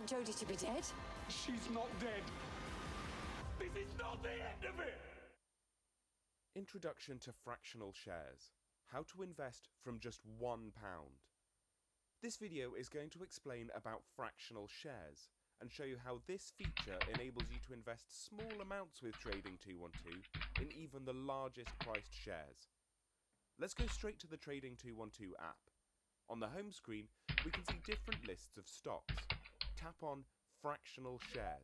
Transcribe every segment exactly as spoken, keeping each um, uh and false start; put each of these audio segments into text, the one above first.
Jodie to be dead? She's not dead. This is not the end of it. Introduction to Fractional Shares. How to invest from just one pound. This video is going to explain about fractional shares and show you how this feature enables you to invest small amounts with Trading two one two in even the largest priced shares. Let's go straight to the Trading two one two app. On the home screen, we can see different lists of stocks. Tap on Fractional Shares.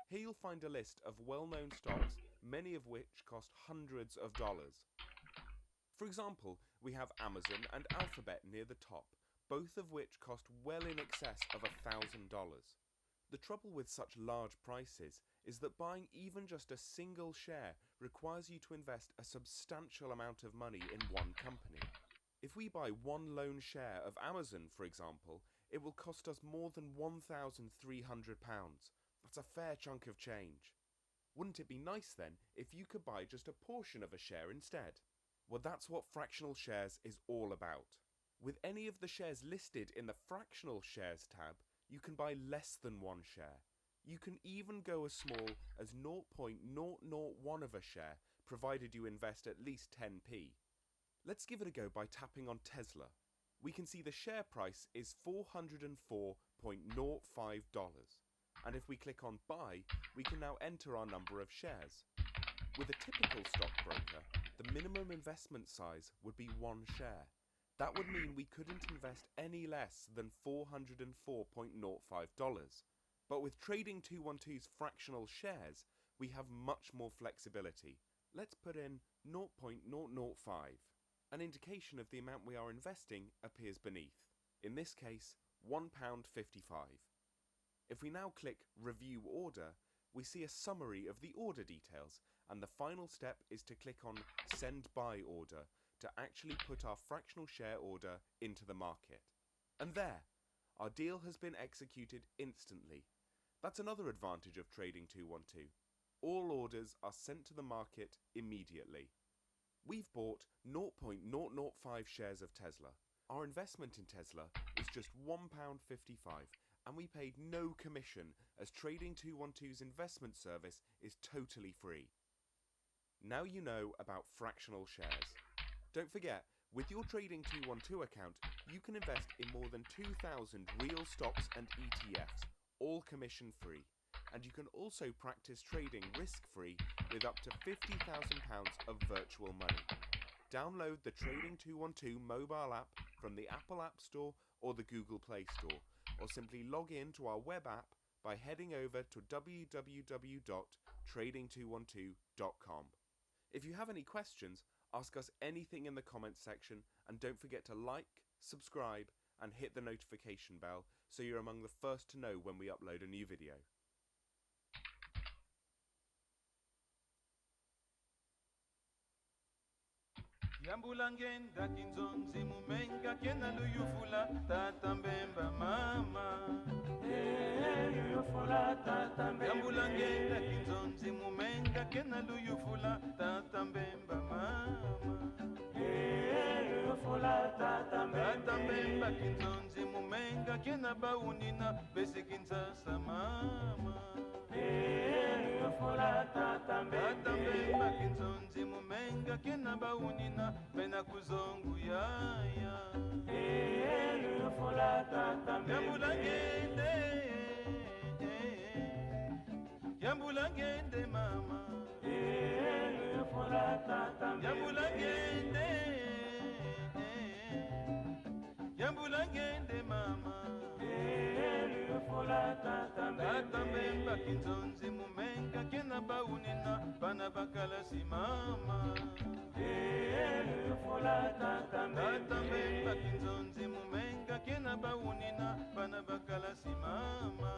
Here you'll find a list of well-known stocks, many of which cost hundreds of dollars. For example, we have Amazon and Alphabet near the top, both of which cost well in excess of a thousand dollars. The trouble with such large prices is that buying even just a single share requires you to invest a substantial amount of money in one company. If we buy one lone share of Amazon, for example, it will cost us more than one thousand three hundred pounds. That's a fair chunk of change. Wouldn't it be nice then if you could buy just a portion of a share instead? Well, that's what fractional shares is all about. With any of the shares listed in the fractional shares tab, you can buy less than one share. You can even go as small as zero point zero zero one of a share, provided you invest at least ten p. Let's give it a go by tapping on Tesla. We can see the share price is four hundred and four point zero five dollars. And if we click on buy, we can now enter our number of shares. With a typical stockbroker, the minimum investment size would be one share. That would mean we couldn't invest any less than four hundred and four point zero five dollars. But with Trading two one two's fractional shares, we have much more flexibility. Let's put in zero point zero zero five. An indication of the amount we are investing appears beneath. In this case, one pound fifty-five. If we now click Review Order, we see a summary of the order details, and the final step is to click on Send Buy Order to actually put our fractional share order into the market. And there, our deal has been executed instantly. That's another advantage of Trading two one two. All orders are sent to the market immediately. We've bought zero point zero zero five shares of Tesla. Our investment in Tesla is just one pound fifty-five, and we paid no commission, as Trading two one two's investment service is totally free. Now you know about fractional shares. Don't forget, with your Trading two one two account, you can invest in more than two thousand real stocks and E T Fs, all commission free. And you can also practice trading risk-free with up to fifty thousand pounds of virtual money. Download the Trading two one two mobile app from the Apple App Store or the Google Play Store, or simply log in to our web app by heading over to w w w dot trading two one two dot com. If you have any questions, ask us anything in the comments section, and don't forget to like, subscribe, and hit the notification bell so you're among the first to know when we upload a new video. Yambula ngienda Kinzonzi, Mumenga kena luyuvula Tata Mbemba, mama. Eh, luyuvula Tata Mbemba. Yambula ngienda Kinzonzi, Mumenga kena luyuvula Tata Mbemba, mama. Eh, luyuvula Tata Mbemba. Tata Mbemba Kinzonzi, Mumenga kena baunina, besi Kinshasa, mama. Eh, luyuvula Tata Mbemba. Tata Mbemba Kinzonzi, Mumenga kena baunina, bena ku Zongo, yaya. Eh, luyuvula Tata Mbemba. Yambula ngiende. Yambula ngiende, mama. Eh, luyuvula Tata Mbemba. Yambula ngiende. Yambula ngiende, mama. Eh, luyuvula Tata Mbemba. Tata Mbemba Kinzonzi, Mumenga kena baunina, bana ba kalasi, mama. Eh, luyuvula Tata Mbemba. Tata Mbemba Kinzonzi, Mumenga kena baunina, bana ba kalasi, mama.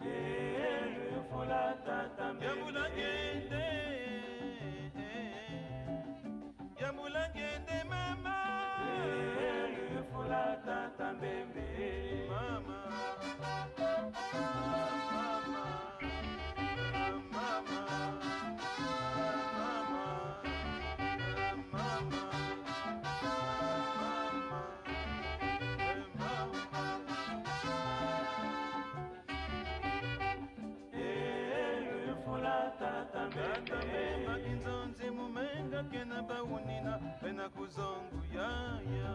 Eh, luyuvula Tata Mbemba. Yambula ngiende. Yambula ngiende, mama. Eh, luyuvula Tata Mbemba. Tata Mbemba Kinzonzi mu menga kena bawunina, bena ku zongu yaya.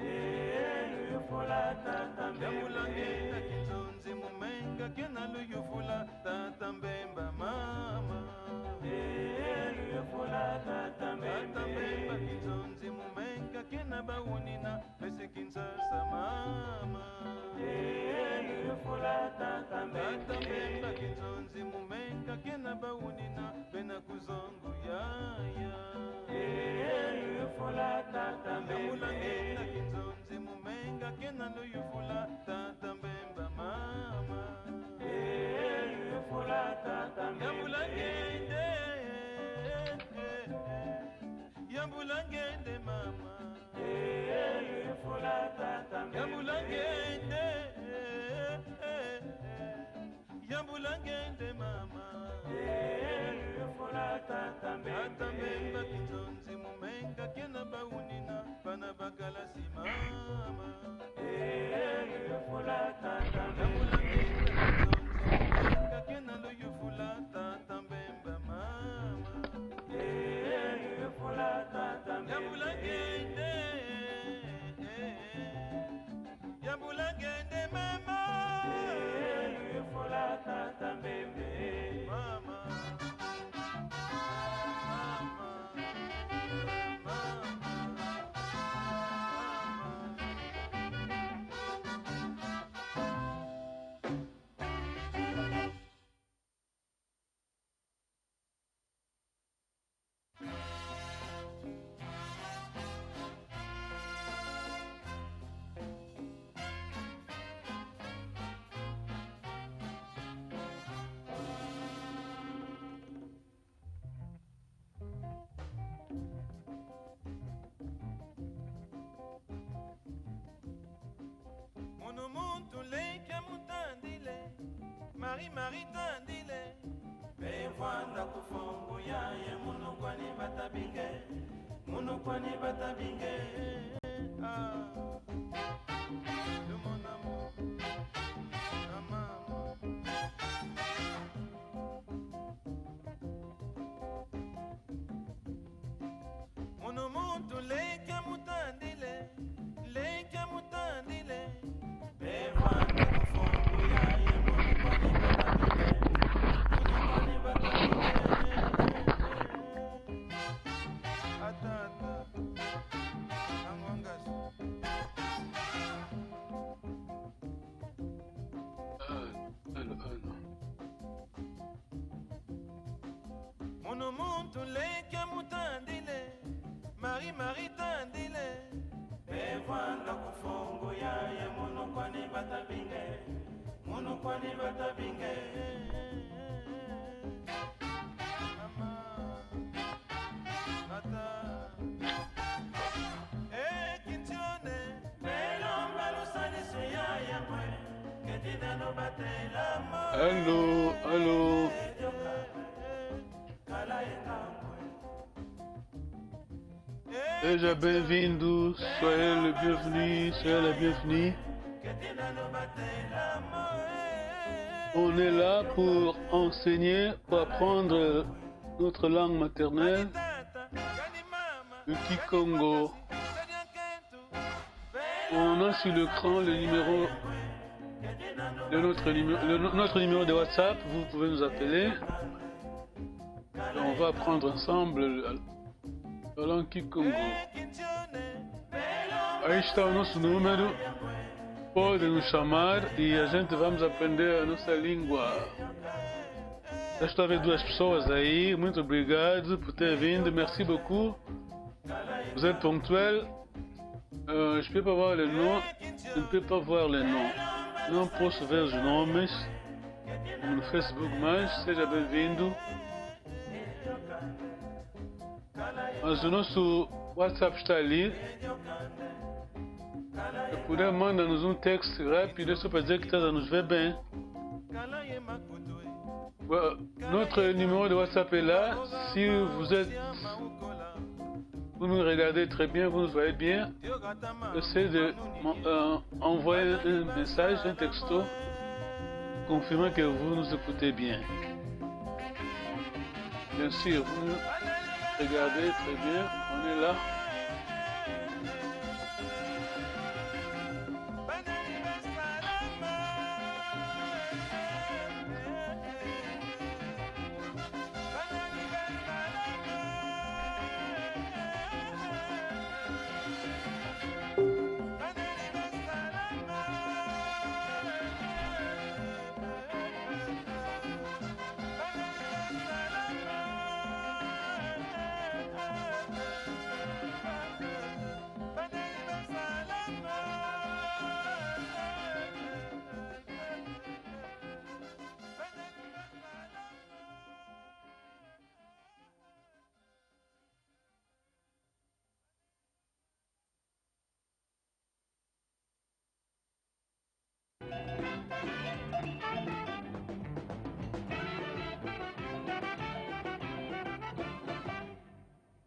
Eh, yufula Tata Mbemba. Yambula ngenda Kinzonzi mu menga kena luyufula Tata Mbemba mama. Eh, yufula Tata Mbemba. Tata Mbemba Kinzonzi mu menga kena bawunina, besi Kinshasa mama. Eh, yufula Tata Mbemba. Tata Mbemba Kinzonzi mu menga kena bawunina, bena ku zongu yaya. Eh, yufula Tata Mbemba. Yambula ngenda Kinzonzi mu menga kena luyufula Tata Mbemba mama. Eh, yufula Tata Mbemba. Yambula ngenda, yambula ngenda mama. Eh, yufula Tata Mbemba. Yambula ngenda, yambula ngenda mama. Eh, yufula Tata Mbemba. Tata Mbemba Kinzonzi mu menga kena bawunina, bana ba kalasi mama. Eh, yufula Tata Mbemba. Yambula ngenda Kinzonzi mu menga kena luyufula Tata Mbemba mama. Eh, yufula Tata Mbemba. Yambula ngenda, yambula ngenda mama. Eh, yufula Tata Mbemba. Mama. Mama. Mama. Mama. Munu muntu nleke mutandile, Marie Marie tandile. Bevwanda ku fongo yaye, munu kwani batabinge, munu kwani batabinge. Ah. Lumona mo. Ah, mama. Munu muntu nleke mutandile, nleke mutandile. Bevwanda ku fongo yaye, munu kwani batabinge, munu kwani batabinge. Atata, angwangas. Ah, allô, allô. Munu muntu nleke mutandile, Marie Marie tandile. Bevwanda ku fongo yaye, munu kwani batabinge, munu kwani batabinge. Mama, ata. Eh, Kintione, belomba lusadisu yaye mwe, keti nano batela mo. Allô, allô. Seja bem-vindo, soyez le bienvenu, soyez la bienvenue. On est là pour enseigner, pour apprendre notre langue maternelle, le kikongo. On a sur l'écran le numéro de notre numé-, le no-, notre numéro de WhatsApp, vous pouvez nous appeler. Et on va apprendre ensemble le, le langue kikongo. Aí está o nosso número, pode nos chamar e a gente vamos aprender a nossa língua. Já estou a ver duas pessoas aí, muito obrigado por ter vindo, merci beaucoup. Vous êtes ponctuels. Euh, je peux pas voir les noms, je ne peux pas voir les noms. Não posso ver os nomes no Facebook, mas seja bem-vindo. Mas o nosso WhatsApp está ali. Se puder, manda-nos um texto rápido, é só para dizer que estás a nos ver bem. Voilà, notre numéro de WhatsApp est là. Si vous êtes, vous nous regardez très bien, vous nous voyez bien, essayez de m'en-, euh, envoyer un message, un texto, confirmant que vous nous écoutez bien. Bien sûr, vous nous regardez très bien, on est là.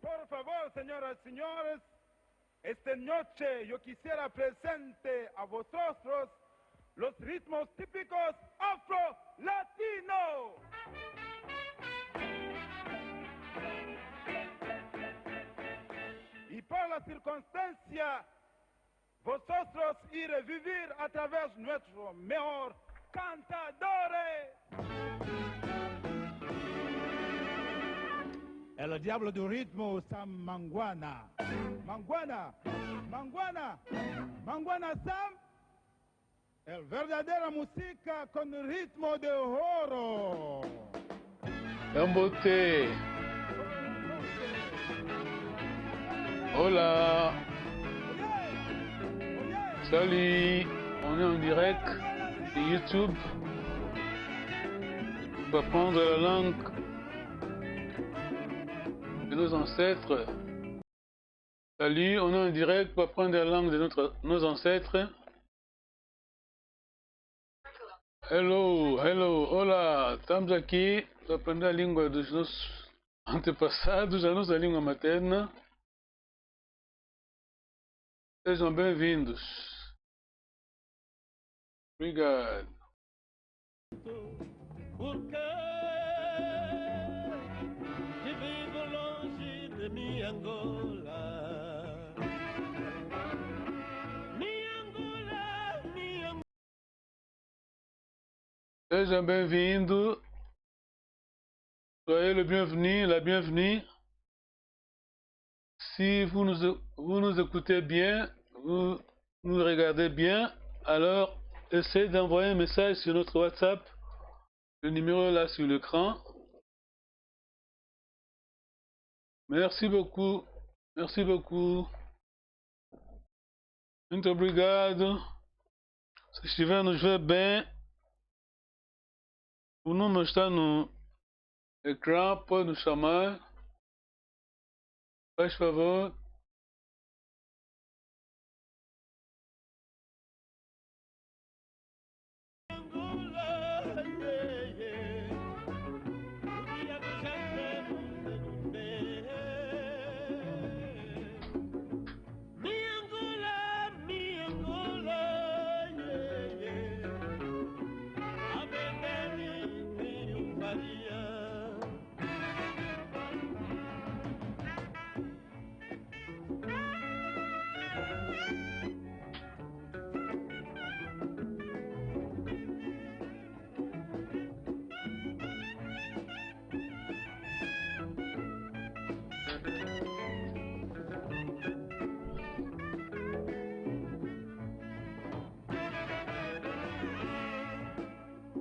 Por favor, señoras y señores, esta noche yo quisiera presente a vosotros los ritmos típicos afro-latino. Y por la circunstancia, vosotros y revivir a través nuestro mejor cantadores. El diablo del ritmo, Sam Mangwana. Mangwana, Mangwana, Mangwana Sam. El verdadera música con ritmo de oro. Yambote. Hola. Salut. On est en direct sur YouTube. On va prendre la langue de nos ancêtres. Salut, on est en direct pour apprendre la langue de notre, nos ancêtres. Hello, hello, hola, estamos aqui para aprender a língua dos nossos antepassados, a nossa língua materna. Sejam bem-vindos. Obrigado. Porque que vivo longe de minha Angola. Minha Angola, minha Angola. Seja bem-vindo. Soyez le bienvenu, la bienvenue. Si vous nous, vous nous écoutez bien, vous nous regardez bien, alors essayez d'envoyer un message sur notre WhatsApp. Le numéro est là sur l'écran. Merci beaucoup. Merci beaucoup. Muito obrigado. Se estiver nos ver bem, o número está no ecrã, pode nos chamar. Faz favor.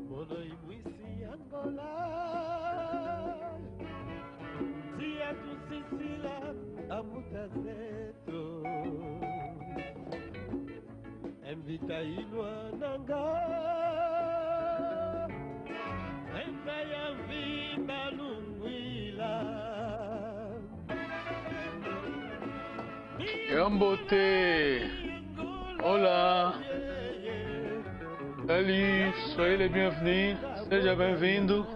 Mono imwisi Angola, nzia tusisila ambuta zeto. Invita inwa nanga, enta ya mvimba lungwila. Yambote. Hola. Salut, soyez les bienvenus. Seja bem-vindo.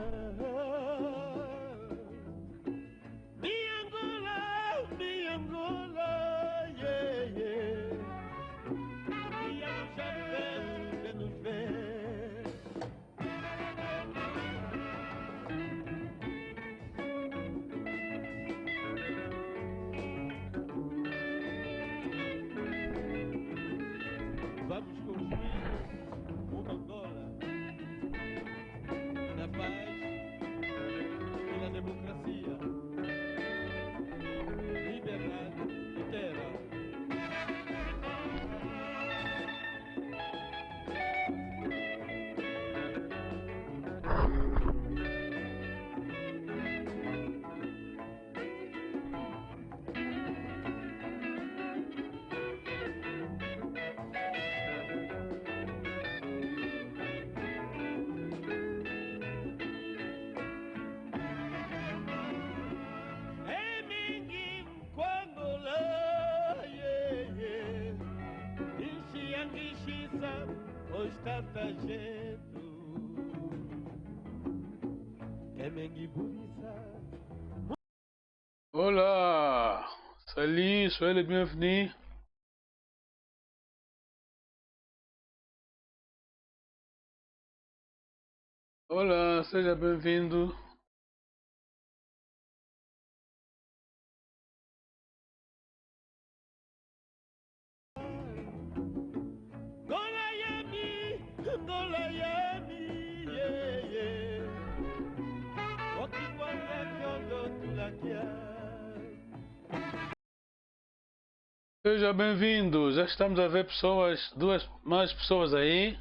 Hola, salut, soyez le bienvenu. Olá, seja bem-vindo. Gola yami, gola yami, yeah, yeah. Wakiwanga kyondo tulakia. Seja bem-vindo. Já estamos a ver pessoas, duas mais pessoas aí.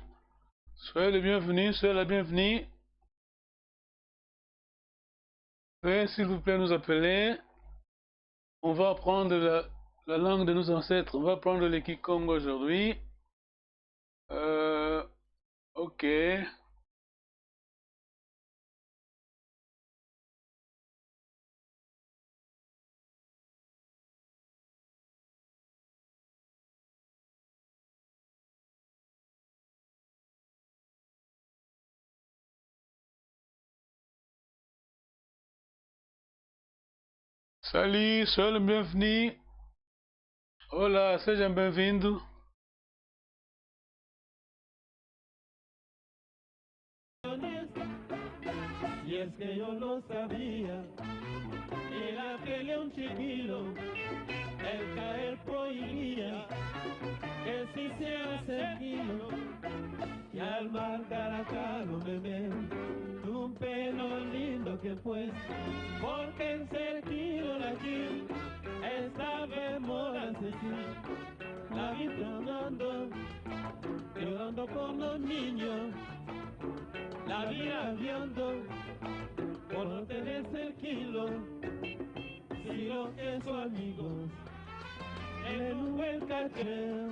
Soyez le bienvenu, soyez la bienvenue. Veuillez, s'il vous plaît, nous appeler. On va apprendre la, la langue de nos ancêtres. On va apprendre le kikongo aujourd'hui. Euh, ok. Salut, soyez le bienvenu. Olá, seja bem-vindo. Si es que yo lo sabía, era que le un chiquillo, el caer prohibía, que si se hace kilo, y al mar Caracalo me ve, un pelo lindo que pues, porque en ser kilo la aquí, esta vez moras aquí. La vi fernando, llorando por los niños. La vi rabiando por no tener ser kilo. Si lo que su amigos en un buen caché,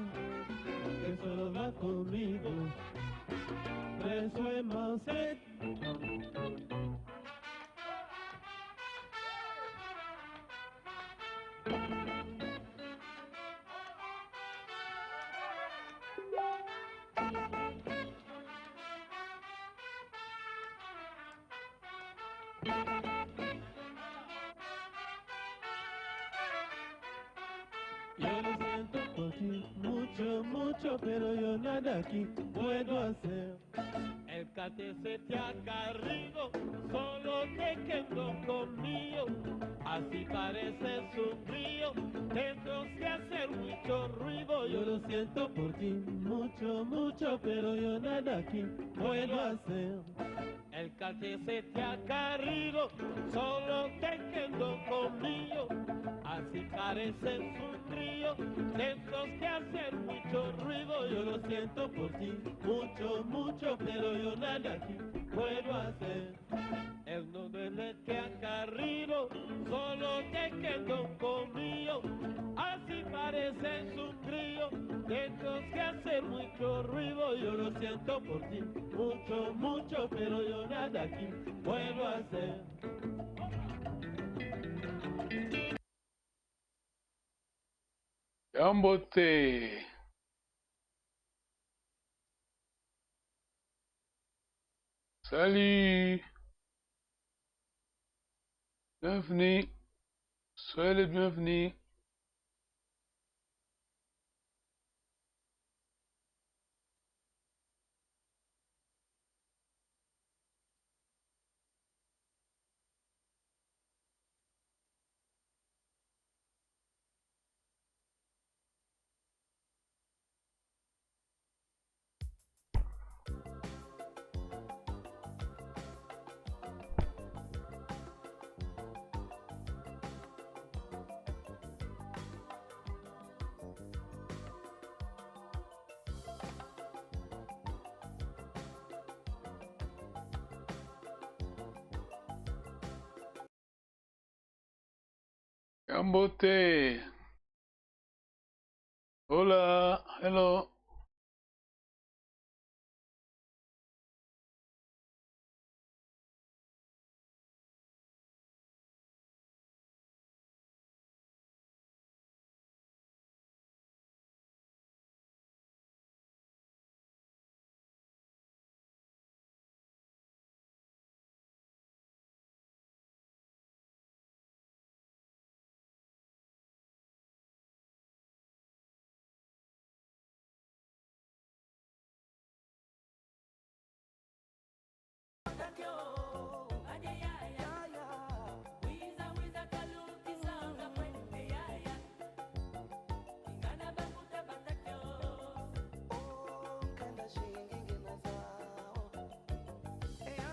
que solo va conmigo. Eso es más sexy. Yo lo siento por ti mucho, mucho, pero yo nada aquí puedo hacer. El cate se te ha caído, solo te quedó conmigo. Así pareces un río, tendrás que hacer mucho ruido. Yo lo siento por ti mucho, mucho, pero yo nada aquí puedo hacer. El cate se te ha caído, solo te quedó conmigo. Así pareces un río, tendrás que hacer mucho ruido. Yo lo siento por ti mucho, mucho, pero yo nada aquí puedo hacer. El nombre de que ha caído, solo te quedó conmigo. Así pareces un río, tendrás que hacer mucho ruido. Yo lo siento por ti mucho, mucho, pero yo nada aquí puedo hacer. Yambote. Salut. Bienvenue. Soyez les bienvenus. Yambote. Hola, hello.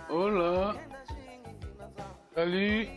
Hola. Salut.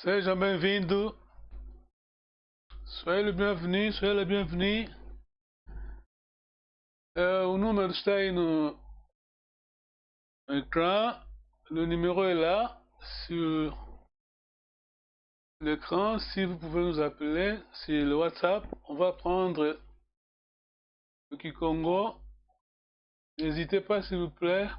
Seja bem-vindo. Soyez le bienvenu, soyez le bienvenu. Euh, o número está aí no écran. Le numéro est là, sur l'écran. Si vous pouvez nous appeler sur le WhatsApp, on va prendre le Kikongo. N'hésitez pas, s'il vous plaît.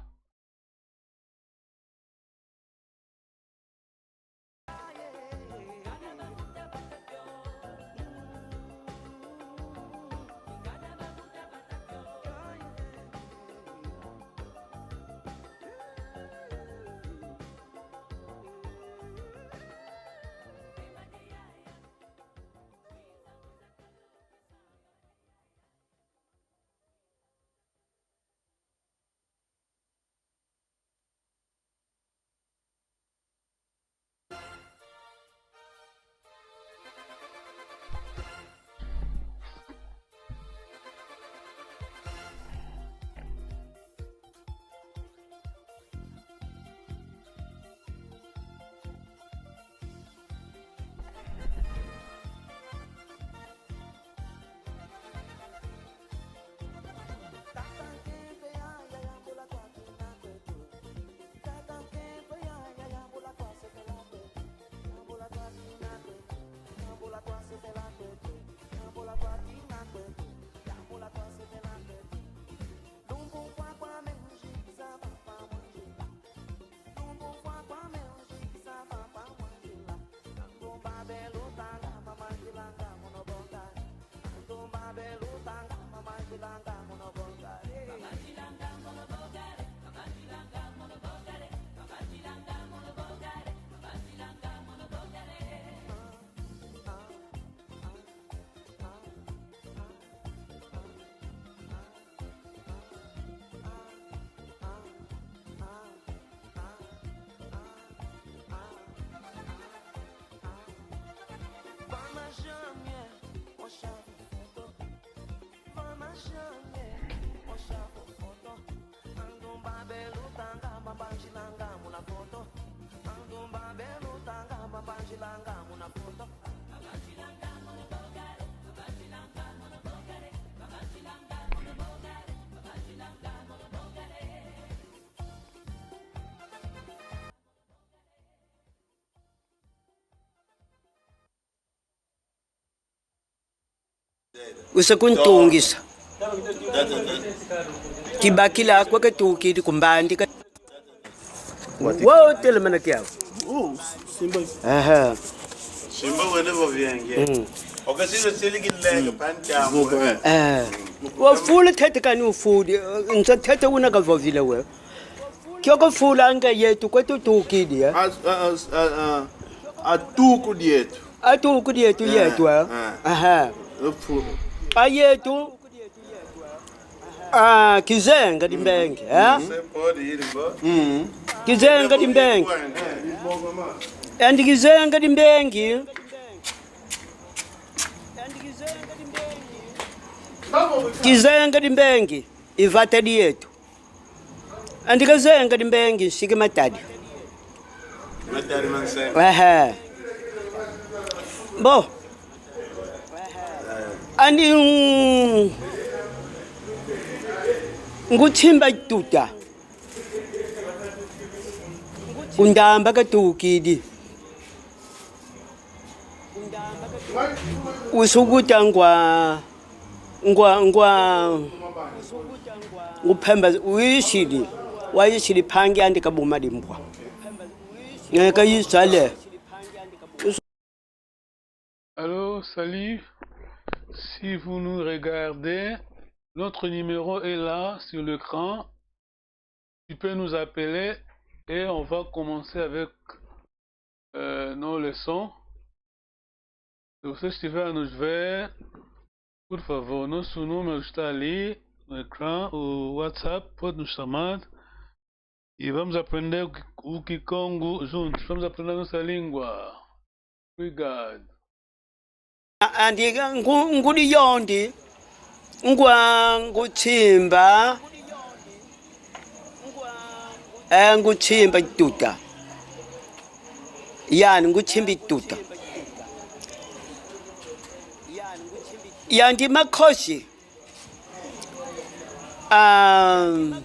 Usa kuntungisa. Kibakila kwa katukidi kumbandi ka. Wo telamana kiau. Oh, simba. Aha. Simba wene vo vienge. Mm. Okasina sili kilenga pancha. Zuko eh. Eh. Wafula tete kani ufudi. Nsa tete una kavovila we. Kioko fulanga yetu kwetu tukidi eh. As, as, as, as, Atuku dietu. Atuku dietu yetu, eh? Aha. A yetu. Ah, kizenga di mbengi, eh? Kizenga di mbengi. Andi kizenga di mbengi. Kizenga di mbengi. I vata dietu. Andi kazenga di mbengi nsiki matadi. Matadi mansema. Ehe. Bo. Andi mm, ngutimba tuta. Kundamba katukidi. Usukuta ngwa ngwa ngwa ngupemba wishidi wayishidi pangi andi kabuma dimbwa ngeka yisale. Allô, salut. Si vous nous regardez, notre numéro est là sur l'écran. Tu peux nous appeler et on va commencer avec eh, no leçon. Se vocês estiverem a nos ver, por favor, nosso número está ali no ecrã, o WhatsApp, pode nos chamar. E vamos aprender o Ki- o Kikongo juntos. Vamos aprender a nossa língua. Obrigado. Andi ngu- ngudi yondi ngwa ngutimba eh, ngutimba tuta. Yani ngutimbi tuta. Yandi makosi. Um,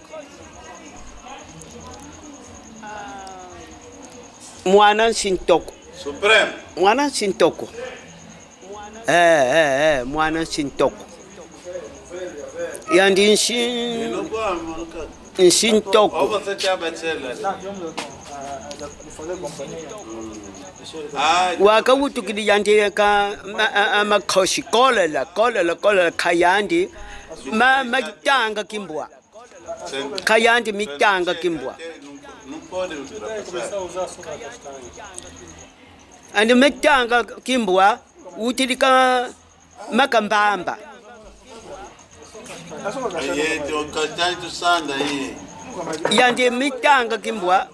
mwana nsintoko. Suprême. Mwana nsintoko. Eh, eh, eh, mwana nsintoko. Yandi nsi nsi ntoko. Waka wutukidi yandi ka ma- a- a- makosi kolela kolela kolela kayandi ma matanga kimbwa. Kayandi mitanga kimbwa. Andi mitanga kimbwa utidi ka makambamba. Yandi mitanga kimbwa.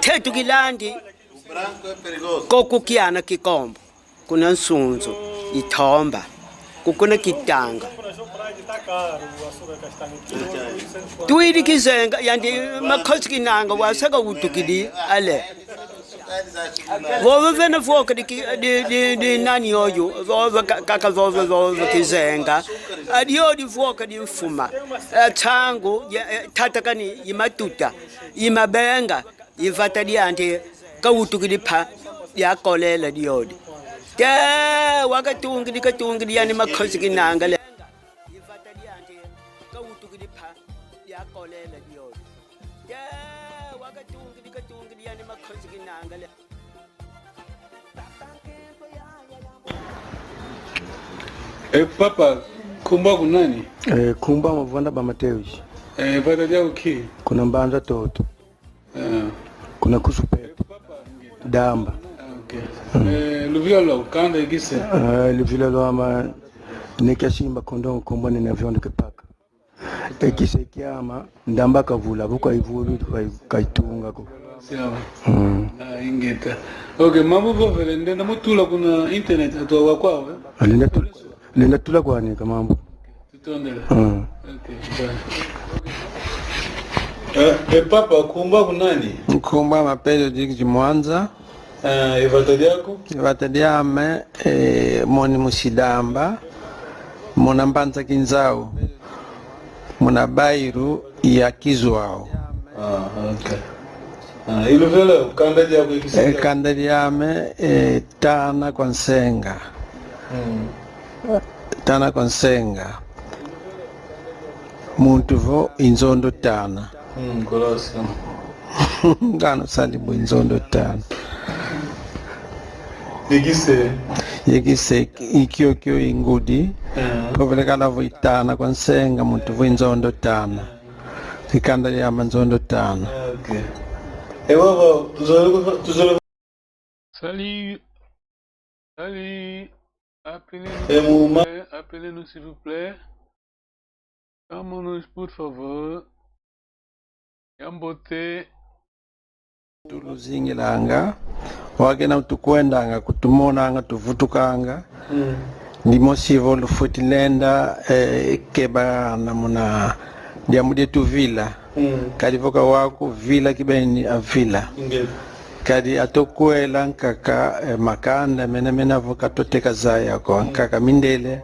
Tetukilandi koku kiana kikombo kuna nsunzu itomba kukuna kitanga. Twidi kizenga yandi makosi kinanga wasaka utukidi ale. Vova vena voka di, ki- di, di, di nani oyu vova ka- kaka vova vova kizenga. Adio di voka di mfuma. Eh, tangu ya- eh, tata kani imatuta imabenga ivata diandi kawutukidi pa diakolela diodi. Te wakatungidi katungidi yani makosi kinanga le. Eh, papa, nkumbu aku nani? Eh, nkumbu aku Mavonda ba Mateus. Eh, vata diaku nki? Kuna Mbanza Toto. Ah. Kuna Kusu Pepe. Damba. Ah, okay. Eh, luvila lwaku kanda ikise? Eh, luvila lwama ne kia simba kondongo kombo ne avião de kepaka. Ekise kiama ndamba kavula buka ivulu kai- kaitunga ko. Siama. Mm. Ah, ingeta. Okay, mambu vovele ndenda mutula kuna internet atu wa kwao, eh? Lenda tu- lenda tula kwani ka mambu. Tutondele. Mm. Okay, bye. Eh, eh, papa, nkumbu aku nani? Nkumbu aku Pedro Dix Mwanza. Eh, e vata diaku? E vata diame, eh, moni Musidamba, muna Mbanza Kinzau, muna bairro ya Kizuau. Ah, okay. Ah, i luvela, kanda diaku i kisi E, dia? Kanda diame, e, Tana kwa Nsenga. Mm. Tana kwa Nsenga. Muntu vo i nzondo tana. Mm, Kolose. Ngano sali vo i nzondo tana. Ye kisi e? Ye kisi e, i kiokio i ngudi. Mm. Kovele kala vo i Tana kwa Nsenga, muntu vo i nzondo tana. I kanda diame nzondo tana. Ok. E wau, tuzolele ku-, tuzolele. Salut. Salut. Appelez-nous, Eh, s'il vous plaît. Appelez-nous, s'il vous plaît. Chamamos, por favor. Yambote. Tuluzingilanga. Wau kena tukwendanga, kutumonanga, tuvutukanga. Mm. Dimosi vo lufweti lenda, eh, keba na muna diambu dia tuvila. Mm. Kadi vo ka wau kuvila kibeni avila. Nge. Kadi atu kwela nkaka, eh, makanda mena mena vo ka tuteka zaya ko. Mm. Nkaka mindele,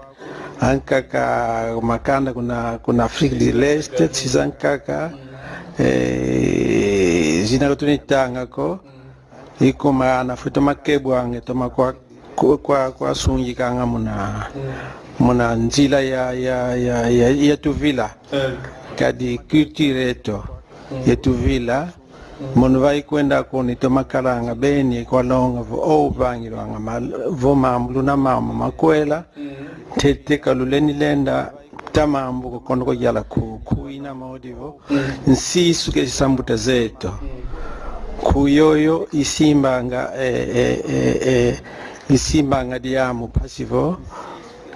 ankaka makanda kuna, kuna Afrique de l'Est, si zankaka, eh, zina ka tuna tanga ko. Mm. I kuma ana fwete toma kebwanga, toma kwa, kwa, kwa, kwa sungikanga muna, mm, muna nzila ya, ya, ya, ya, ya tuvila. Eh. Kadi culture eto, mm, ya tuvila. Mm. Mono va i kwenda kuna i toma kalanga beni kwa longa vo, o, vangilwanga ma-, vo mambu luna mama makwela. Mm. Ntete ka lulendi lenda ta mambu ko kondo ko yala ku, ku ina modi vo. Mm. Nsi suke sambuta zeto. Mm. Ku yoyo i simbanga, eh, eh, eh, eh, i simbanga diamu mpasi vo.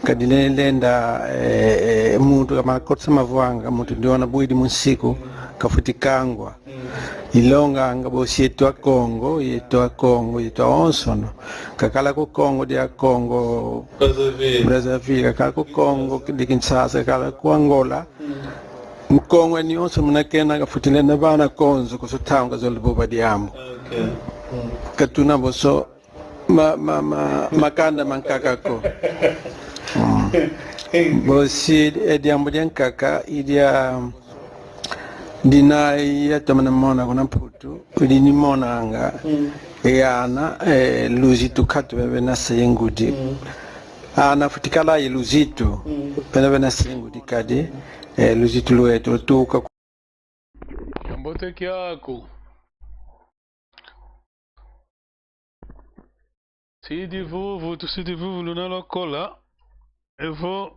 Kadi lenda, eh, eh, muntu kama kotsa mavwanga, muntu ndiona bwidi mu nsiku, kafweti kangwa. Mm. I longanga vo si yeto Akongo, yeto Akongo, yeto awonsono. Kakala ku Kongo dia Congo Brazzaville. Brazzaville, kakala ku Kongo dia Kinshasa, kakala ku Angola. Mm. Mukongo yandi yonso muna kena kafweti lenda vana konzo, konso ntangu kazolele vova diambu. Ok. Mm. Ka tuna bonso ma, ma, ma, makanda mankaka ko. Mm. Bosi e diambu diankaka i dia dina yatomene mona kuna Mputu, i dina monanga. Mm. E ana, eh, luzitu katu bebe na se ye ngudi. Mm. Ana fweti kala ye luzitu, mm, bebe na se ye ngudi kadi, eh, luzitu lweto tuka. Kiambote kiaku. Sidi vuvu, tusidi vuvu luna lwakola. Evo,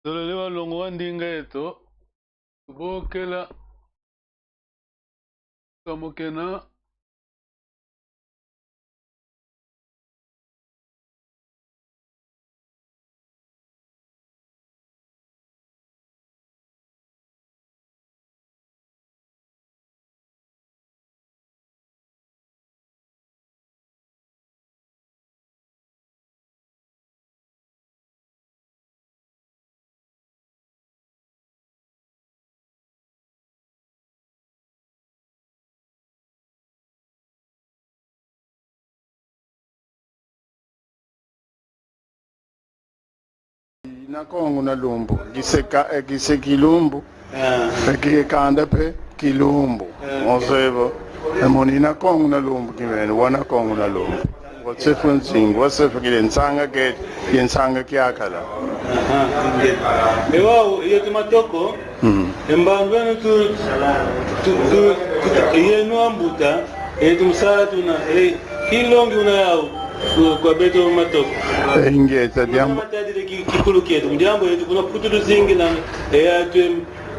tuzolele wa longo wa ndinga eto. Tubokela. Kamokena. Na Kongo na lumbu, kiseka, eh, kiseki lumbu. Ah. Eh, ki-, kanda mpe kilumbu. Ah. Onzebo. E moni na Kongo na lumbu kimene, wana Kongo na lumbu. Wa sefu nzingu, wa sefu kile nsanga ke, ye nsanga kiakala. Aha, nge. E wau, yeto matoko. Mm. E mbandu eno tu, tu, tu, tu, yeno ambuta, yeto musala tuna, e, kilongi una yau, ku-, kwa beto matoko. E, ingeta, diambu. Matadile ki-, kikulu kieto, diambu yeto kuna Mputu tuzingila, e, atu,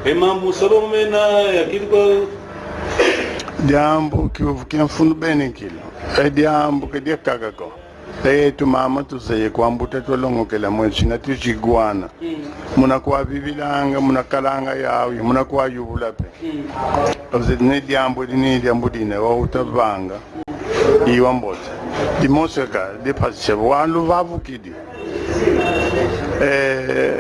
e, mambu sabo mena, ya kitu kwa. Diambu, kiovu kia mfunu beni kilo. E diambu, ke diakaka ko. E yeto mama tuzeye kwa mbuta twalongokela mwesi na tuziwana. Mm. Muna kwa vivilanga, muna kalanga yau, muna kwa yuvula mpe. Mm. Ozeye ne diambu dina, diambu dina, wau utavanga. I wambote. Dimosi kaka, dipasisha, wau luvavukidi. E,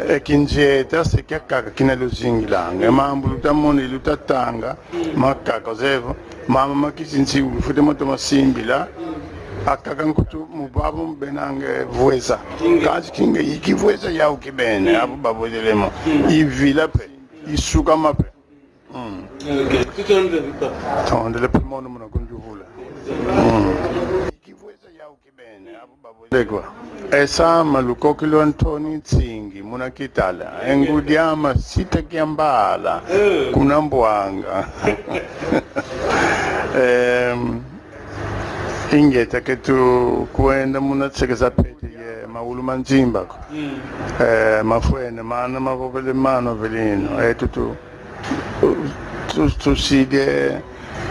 e kinzeta se kiakaka kina luzingilanga. E mambu lutamona, lutatanga, makaka, ozeye vo. Mama makisi nsi ufwete moto masimbila. Akaka nkutu mu vava mu benanga vweza. Kansi kinga i kivweza yau kibeni, avo bavwezele mo. I vila mpe, i sukama mpe. Mm. Ok. Tutondele, papa. Tondele mpe mono muna kunjuvula. Mm. Kibweza yau kibeni, abu babu. Dekwa. Esa maluko kilo Antoni Nsingi, muna Kitala. E ngudi ame Sita Kiambala. Eh. Kuna Mbwanga. Em, ingeta ke tukwenda muna sekesa pete ye maulu ma nzimba ko. Mm. Eh, mafwene, mana mavovele mano velino. Eh, tutu, tu, tusidi,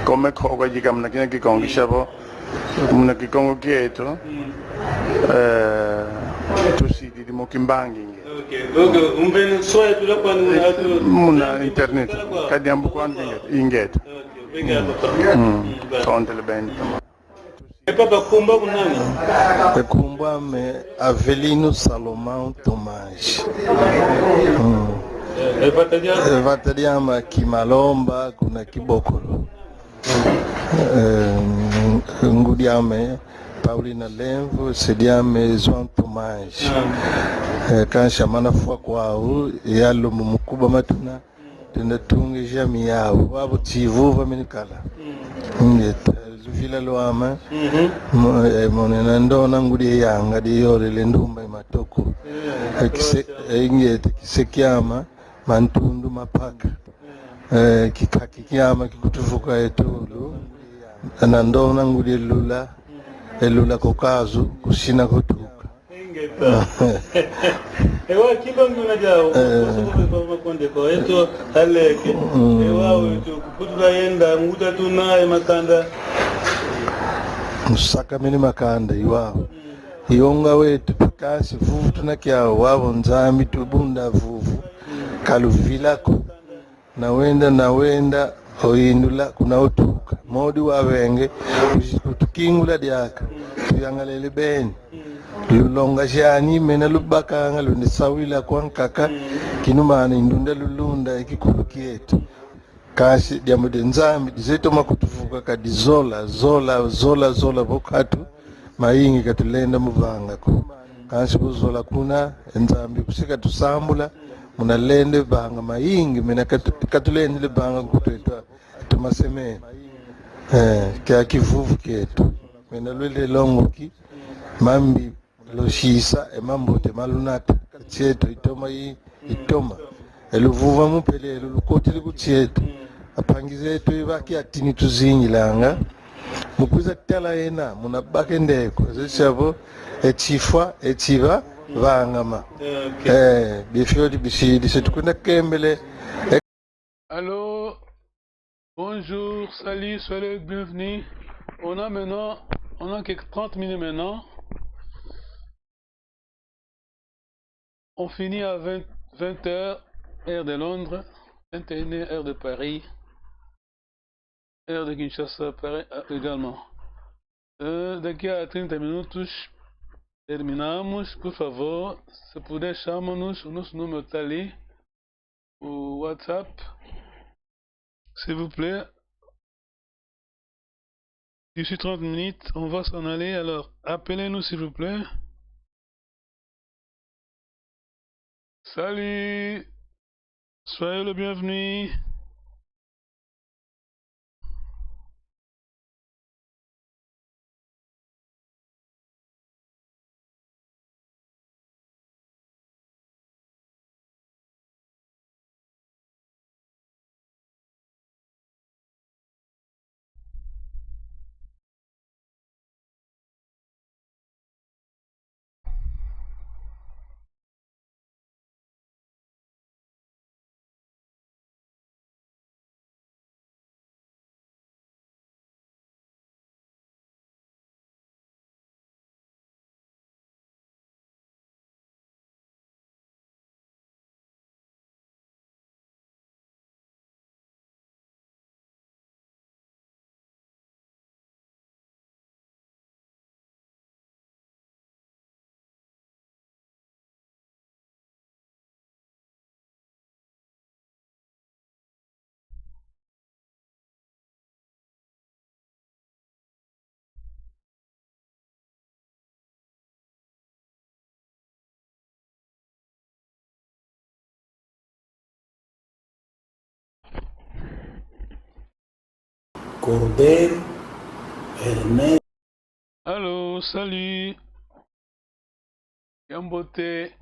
kome koka jika muna kina Kikongo, mm, savo. Muna Kikongo kieto. Mm. Eh, tusidi di mo kimbangi nge. Ok, ok. Umbeni soya tula kwani muna tu-, muna internet. Kadi ambu kwani ingeta. Ingeta. Ok, obrigado, papa. Mm. Mm, bem. Tondele beni. E papa, nkumbu aku nani? E nkumbu ame Avelino Salomão Tomás. Mm. Eh, e vata dia? E vata diame Kimalomba, kuna Kibokolo. Eh, ngudi ame Paulina Lemvo, se diame João Tomás. Ah. Eh, kansi mana fwa kwau, yalo mu mukuba matuna. Tenda tunga e zame yau, wau vo ti vuva mini kala. Mm. Ingeta, luvila lwame. Mhm. Mo-, eh, monena ndona ngudi yanga di yole le ndumba i matoko. Mm. Eh, kise-, eh, ingeta, kise kiame, mantundu mapaka. Mm. Eh, kikaki kiame kikutuvuka e tulu. Na ndona ngudi lula, e lula ko kazu, kusina kutuka. Ingeta. Ewa, kimbangi una diau, eh, koso ko kwa makonde ko, eto aleke. Mm. Ewa, wetu, kukutu ka yenda, nguta tuna, e makanda. Musaka mene makanda, iwa. Mm. Yonga wetu, kansi vuvu tuna kiau, wau vo Nzambi tubunda vuvu. Mm. Ka luvila ko. Na wenda, na wenda, oyindula kuna otuka. Modi wavenge, uzi-, utukingula diaka. Tuyangalele beni. Lulonga zani, mena lubakanga, lundi sawila kwa nkaka. Kinumana i ndunda lulunda, e kikulu kieto. Kansi diambu dia Nzambi, dize toma kutuvuka kadi zola, zola, zola, zola, vo katu mayingi katulenda mu vanga ko. Kansi ku zola kuna, e Nzambi kusi katusambula, muna lenda vanga mayingi, mena katu-, katulendele vanga nkutu eto, eto masemene. Eh, kia kivuvu kieto. Mena lwele longoki, mambi losisa, e mambote ma lunata. Nsi eto itoma i-, itoma. E luvuvamu mpelele lukotele ku nsi eto. Ampangi zeto i va kiatini tuzingilanga. Mu kwiza tala yena, muna baka e ndeko. Zesi avo, e tifwa, e tiva, vangama. Ok. Eh, bifio di bisidi, se tukwenda kembele. Allô, bonjour, salut, soyez les bienvenus. On a maintenant, on a quelques trente minutes maintenant. On finit à vingt, vingt heures, heure de Londres, vingt et une heures, heure de Paris, heure de Kinshasa, Paris, euh, également. Euh, daqui a trinta minutos terminamos. Por favor, se puder, chama-nos, o nosso número está ali, o WhatsApp, s'il vous plaît. D'ici trente minutes, on va s'en aller. Alors, appelez-nous, s'il vous plaît. Salut. Soyez le bienvenu. Cordeiro, Ernesto. Allô, salut. Kiambote.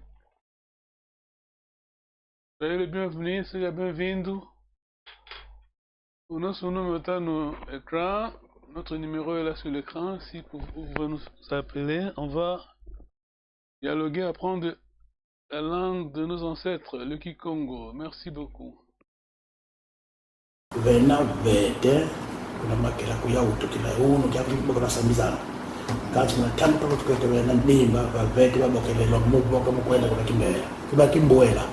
Soyez le bienvenu, seja bem-vindo. O nosso número está no ecrã. Notre numéro est là sur l'écran. Si vous vous voulez nous appeler, on va dialoguer, apprendre la langue de nos ancêtres, le kikongo. Merci beaucoup. Vena vete, kuna makela kuya utukila unu, kia kuli boka na sambizana. Kansi kuna tantu tukwete vena ndimba, va vete, va bokele lo, mu boka mu kwenda kuna kimbela. Kiba kimbuela.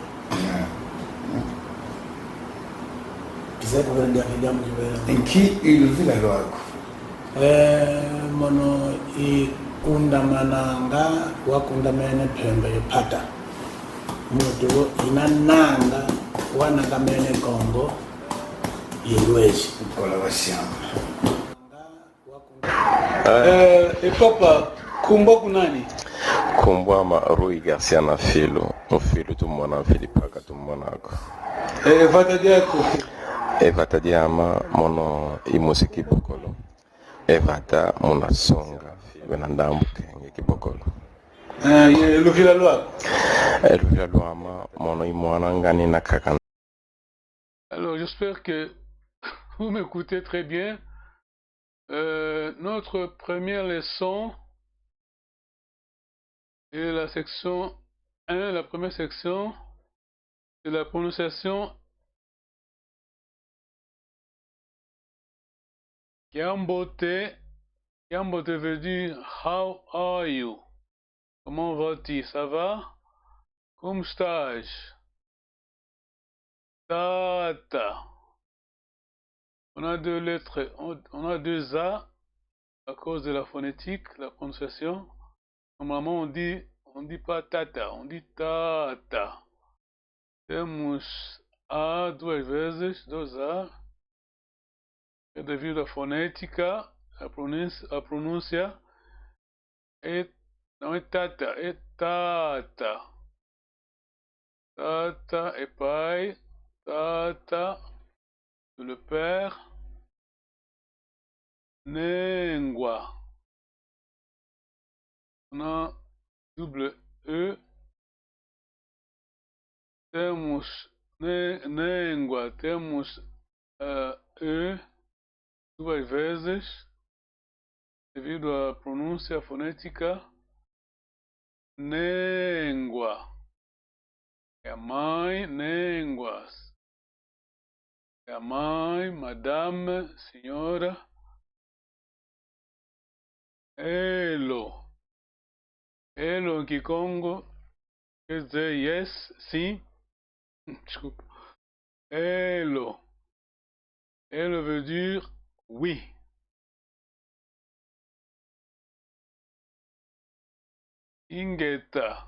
Kizeye kuvela dia kidiambu kivela. Nki i luvila lwaku? Eh, mono i kundamananga, wakundamene mpembe ye mpata. Muntu ina nanga, wanangamene Kongo ye lwezi. Kola wa siama. Eh, e papa, nkumbu aku nani? Nkumbu ama Rui Garcia na Filu. Mu Filu tumona, Mfidi Paka tumona ko. Eh, e vata diaku? E vata diama, mono i musi Kibokolo. E vata muna songa, vena ndambu Kenge Kibokolo. Eh, ye luvila lwaku? E luvila lwama, mono i mwana ngani na kaka. Alors, j'espère que vous m'écoutez très bien. Euh, notre première leçon est la section un, la première section, c'est la prononciation. Kiambote. Kiambote veut dire how are you? Comment vas-tu? Ça va? Como estás? Tata. On a deux lettres, on, on a deux A à cause de la phonétique, la prononciation. Normalement, on dit, on dit pas tata, on dit tata. Temos A duas vezes, dois A. É devido à fonética, a pronúncia, a pronúncia é, não é tata, é tata. Tata é pai, tata, le père. Nengwa. On a double E. Temos ne-, nengwa, temos, eh, E duas vezes, devido à pronúncia fonética. Nengwa. É a mãe, nengwa. É a mãe, madame, senhora. Elo. Elo em Kikongo quer dizer yes, sim. Desculpa. Elo. Elo veut dire oui. Ingeta.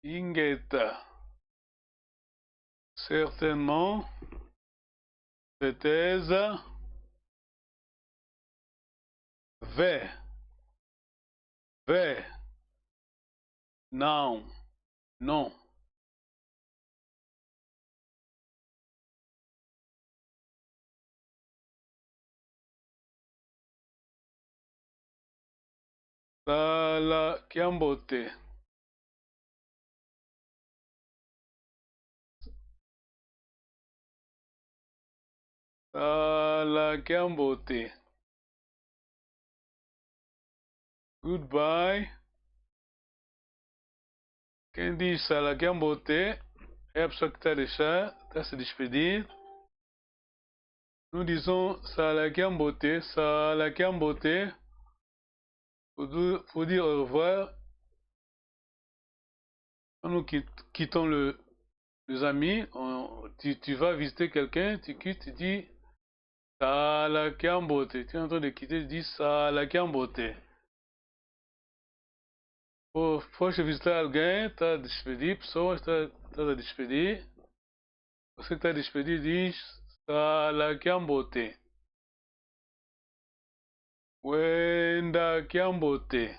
Ingeta. Certainement. Certeza. Ve. Ve. Não. Não. Sala kiambote. Sala kiambote. Goodbye. Quem diz sala kiambote é a pessoa que está a deixar, está a se despedir. Nous disons sala kiambote, sala kiambote. Pour dire, pour dire au revoir, quand nous quit-, quittons le, les amis, on, tu, tu vas visiter quelqu'un, tu quittes, tu dis sala kiambote. Tu es en train de quitter, tu dis sala kiambote. Fo-, foste visitar alguém, tá a despedir pessoas, tá, tá a despedir. Você que tá a despedir diz sala kiambote. Wenda kiambote.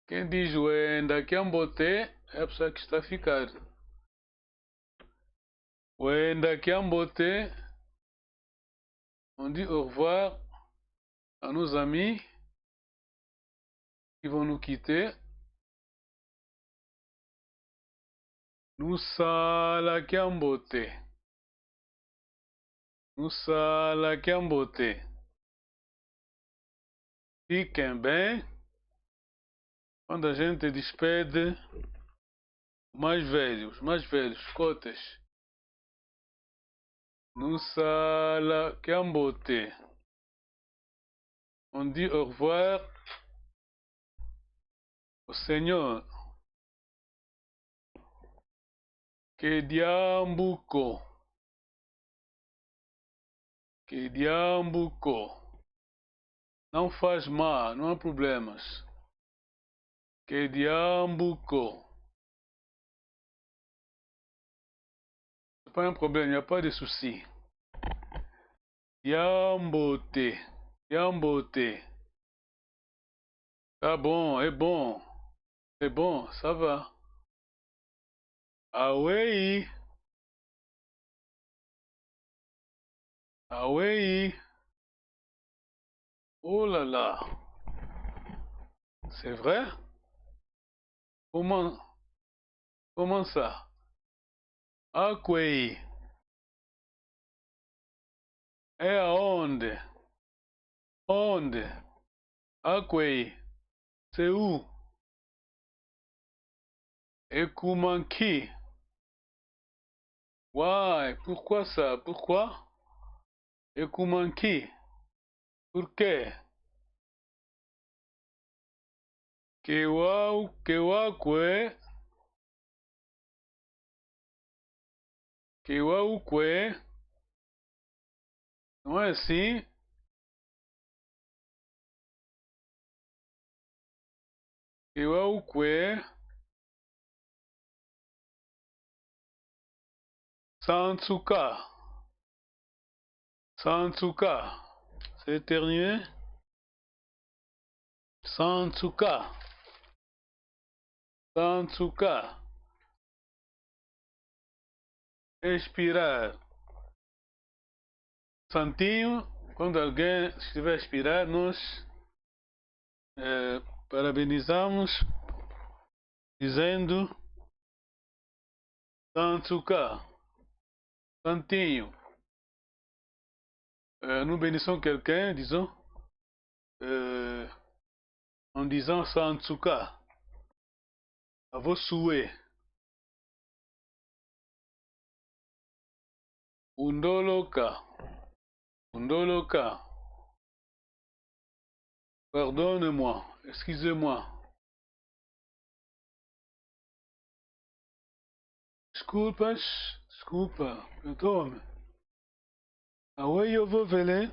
Quem diz wenda kiambote é a pessoa que está a ficar. Wenda kiambote. On dit au revoir à nos amis qui vont nous quitter. Nusala kiambote. Nusala kiambote. Fiquem bem. Quando a gente despede, mais velhos, mais velhos, cotas. Nusala kiambote. On dit au revoir au Seigneur. Ke diambu ko. Ke diambu ko. Não faz mal, não há problemas. Ke diambu ko. C'est pas un problème, il n'y a pas de souci. Diambote, diambote. Tá bom, é bom. C'est bon, ça va. Awei. Awei. Oh là là. C'est vrai? Comment, comment ça? Akwei. É aonde? Onde? Akwei. C'est où? E kuma nki? Why? Pourquoi ça? Pourquoi? E kuma nki? Por quê? Ke wa, ke wa kwe. Ke wa ukwe. Não é assim? Ke wa ukwe. Sansuka. Sansuka. C'est éternuer. Sansuka. Sansuka. Expirar. Santinho, quando alguém estiver a expirar, nós, eh, parabenizamos dizendo Sansuka. Santinho. Euh, nous bénissons quelqu'un, disons, euh, en disant Sansuka, à vos souhaits. Undoloka. Undoloka. Pardonne-moi, excusez-moi. Desculpas, desculpa, perdoa-me. Awei yo vovele.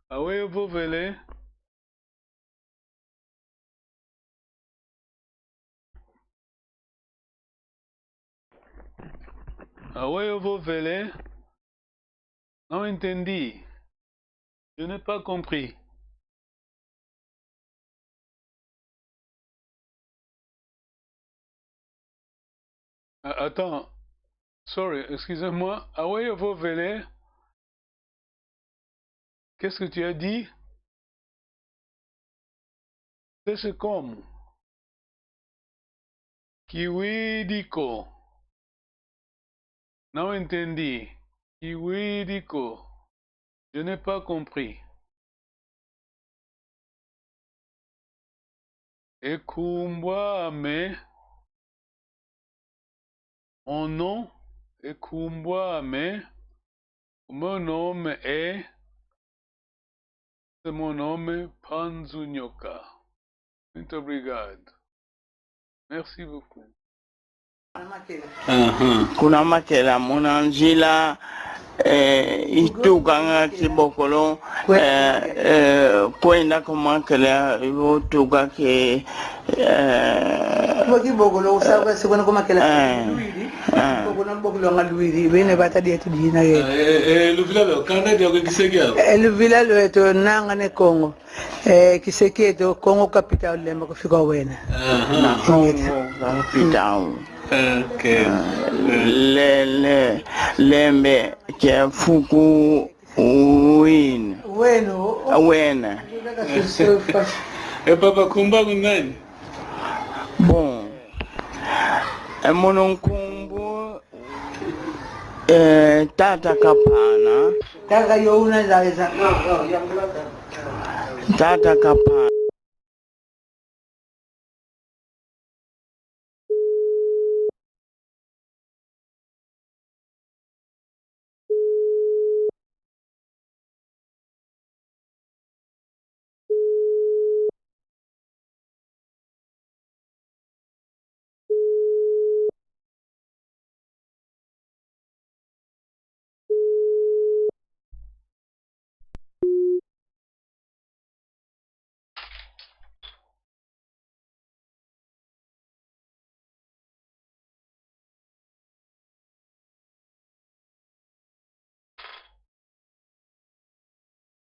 Awei yo vovele. Awei yo vovele. Não entendi. Je n'ai pas compris. Ah, attends. Sorry, excusez-moi. Awei yo vovele. Qu'est-ce que tu as dit? Sese como? Kiwidi ko. Não entendi. Kiwidi ko. Je n'ai pas compris. E nkumbu ame. Mon nom, e nkumbu ame. O meu nome é, esse é meu nome, Mpanzu Nyoka. Muito obrigado. Merci beaucoup. Aham. Kuna Makela, muna nzila, eh, i tukanga Kibokolo, eh, eh, kwenda ku Makela, i tuka ke, eh, Kwa Kibokolo, usa kwa siku na ku Makela, eh, Luiri, eh. Kibokolo, Bokolo nga Luiri, bene bata dia tu dina ye. Eh, eh, eh, luvila lwe, kanda dia kwe kiseke ya. Eh, luvila lweto nanga ne Kongo. Eh, kiseke eto Kongo capital lemba kufika wena. Aha. Na Kongo capital. Ok. Le, le, lembe kia fuku win. Weno. Wena. E papa, nkumbu aku nani? Bon. E mono nkumbu, eh, Tata Kapana. Tata yo una za, za. Tata Kapana.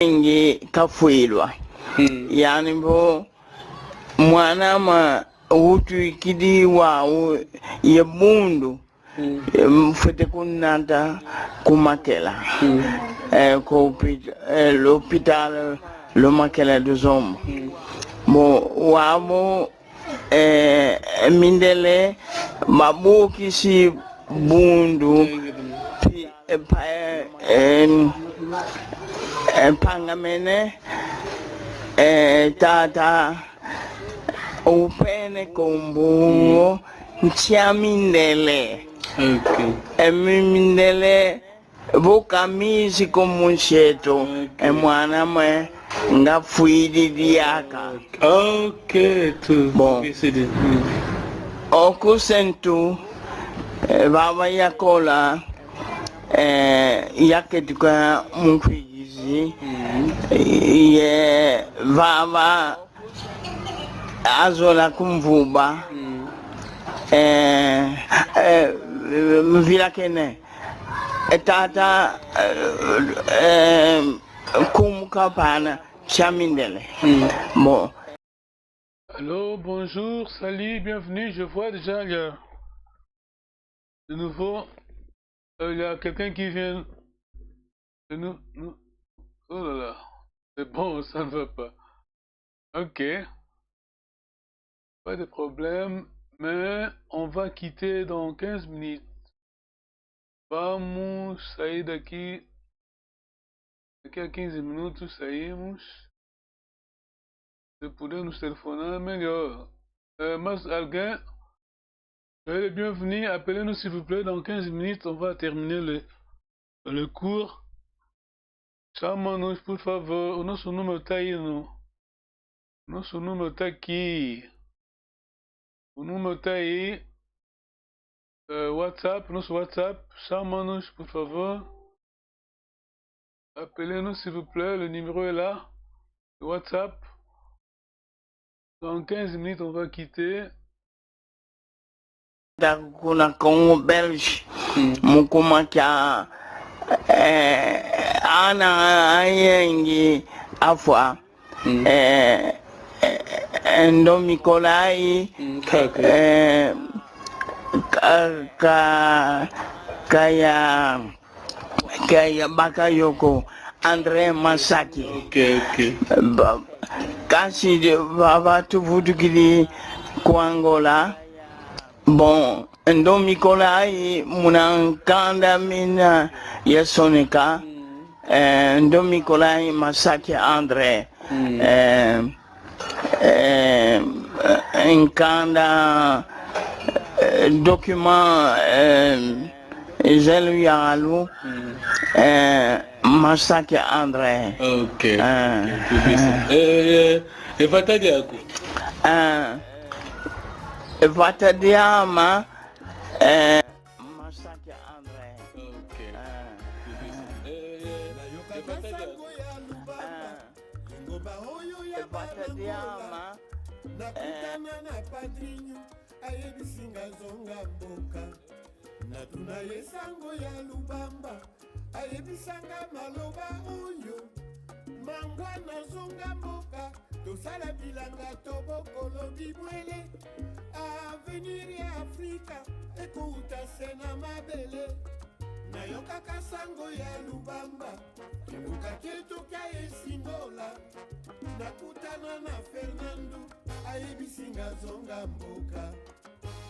Nge kafwilwa. Mm. Yani mbo mwana ma utu ikidi wa u-, ye bundu. Mm. Em, fwete kunata ku makela. Mm. Eh, ku hôpit-, eh, l'hôpital, lo makela do Zombo. Mm. Mo, wabo, eh, mindele, babukisi bundu, pi-, eh, pa-, eh, em, eh, mpangamene, eh, tata, upene nkumbu, mm, nkia mindele. Ok. E mi-, mindele, vo ka mizi ko mu nsi eto, ok, e mwana mwe nga fwidi diaka. Ok, tu. Bon. Ok, c'est bien. Mm. Oku se ntu, eh, vava yakola, eh, yaketuka mu mfikizi, mm, ye vava azola kumvuba. Mm. Eh, eh, mvila kene. E tata, eh, eh, nkumbu Kapana, nkia mindele. Mm. Bon. Allô, bonjour, salut, bienvenue. Je vois déjà, il y a de nouveau, euh, il y a quelqu'un qui vient de nous, nous, oh là là, c'est bon, ça ne va pas. Ok. Pas de problème, mais on va quitter dans quinze minutes. Vamos sair daqui. Daqui a quinze minutos saímos. Se puder nos telefonar, melhor. Eh, mais alguém? Soyez le bienvenu. Appelez-nous, s'il vous plaît. Dans quinze minutes, on va terminer le, le cours. Chama-nos, por favor. O nosso número tá aí no, o nosso número tá aqui. O número tá aí. Eh, WhatsApp, nosso WhatsApp. Chama-nos, por favor. Appelez-nous, s'il vous plaît. Le numéro est là. Le WhatsApp. Dans quinze minutes, on va quitter. Da kuna Congo belge. Mm. Mu kuma kia, eh, ana ayengi afwa. Mm. Eh, eh, eh, Ndombi Kolai, mm, ok, ok, eh, ka, ka, kaya, kaya baka yo ko, André Masaki. Ok, ok. Ba-, kansi de, ba, ba tuvutukidi ku Angola. Bon, Ndombi Kolai muna nkanda mina yasoneka, eh, Ndombi Kolai Masaki André, mm, eh, eh, nkanda, eh, document, eh, zelu yalu, mm, eh, Masaki André. Ok. Eh, ok, publicité. Eh, eh, e vata diaku? Eh, e vata diama, eh, Masaki André. Ok. Eh. Eh, eh, e vata diaku? Eh. E vata diama, eh, nakutana na Padrinho, ayebisi nga zonga mboka. Natuna ye sango ya Lubamba, ayebisa nga maloba oyo: Mangwana, zonga mboka, tosala bilanga, tobokolo bibwele. Avenir ya Afrika Ekouta se na mabele. Nayokaka sango ya Lubamba, kibuka kieto kia Esingola. Nakutana na Fernando, ayebisi nga zonga mboka.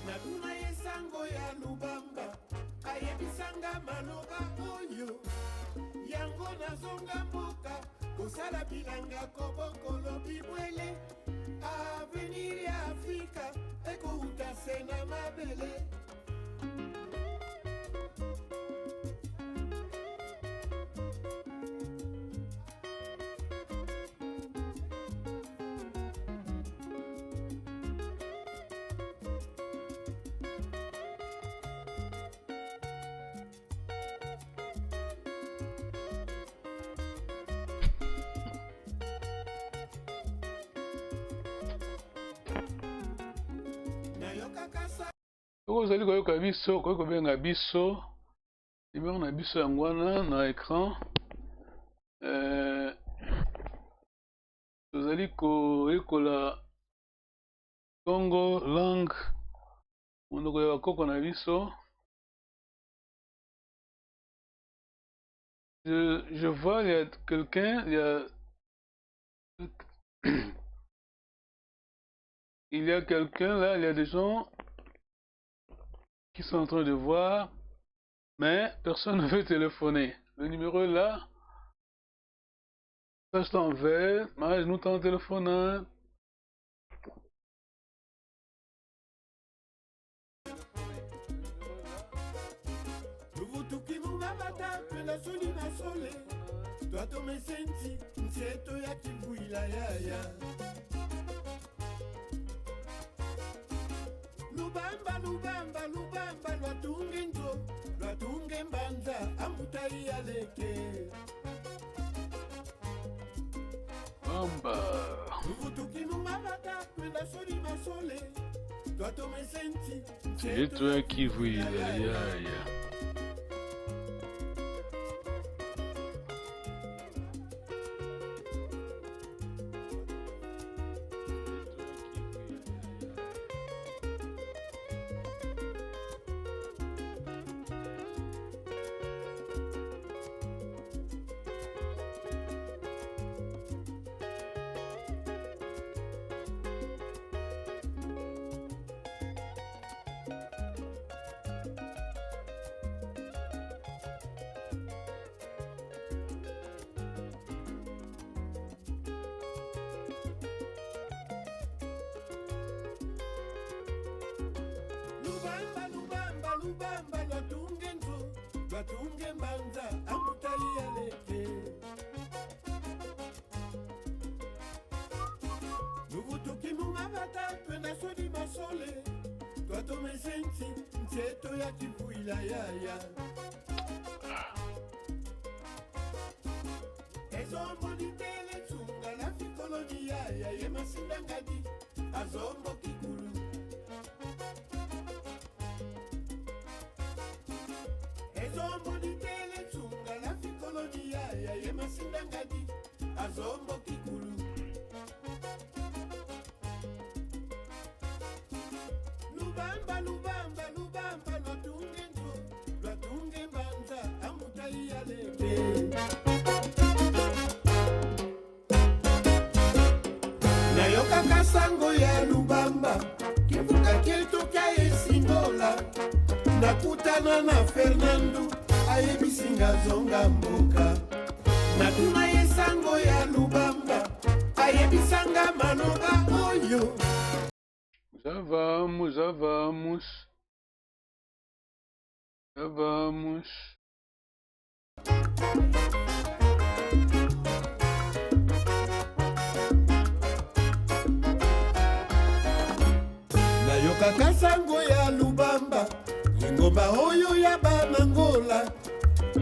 Natuna ye sango ya Lubamba, ayebisa nga maloba oyo: yango nazonga mboka, kosala bilanga, kobokolo bibwele. Avenir ya Afrika ekouta se na mabele. Soki ozali koyoka biso, okoki kobenga biso, nimero na biso yango wana na écran. Eh, tozali koyekola Kongo langue, monoko ya bakoko na biso. Je, je vois, il y a quelqu'un, il y a, il y a quelqu'un là, il y a des gens qui sont en train de voir, mais personne ne veut téléphoner. Le numéro est là. Reste en veille, mais nous t'en téléphone, hein. Luvutuki mu mabata, twenda sudi masole, twatomese nsi, nsi eto ya Kivuila yaya. Lubamba, Lubamba, Lubamba, lwatunge nzo, lwatunge mbanza, ambuta Iyaleke. Bamba. Luvutuki mu mabata, twenda sudi masole, twatomese nsi, nsi eto ya Kivuila yaya. Lubamba, Lubamba, Lubamba, lwatunge nzo, lwatunge mbanza, ambuta Iyaleke. Luvutuki mu mabata, twenda sudi masole, twatomese nsi, nsi eto ya Kivuila yaya. Ezombo ditele tsunga la fikoloni yaya ye masinda ngadi. Azombo kikulu. Ezombo ditele tsunga la fikoloni yaya ye masinda ngadi. Azombo kikulu. Lubamba, Lubamba, Lubamba, lwatunge nzo, lwatunge mbanza, ambuta Iyaleke. Nayokaka sango ya Lubamba, kivuka kieto kia Esingola. Nakutana na Fernando, ayebisi nga zonga mboka. Natuna ye sango ya Lubamba, ayebisa nga maloba oyo. Muzava, muzava, mus. Muzava, mus. Nayokaka sango ya Lubamba, lingomba oyo ya bana Ngola.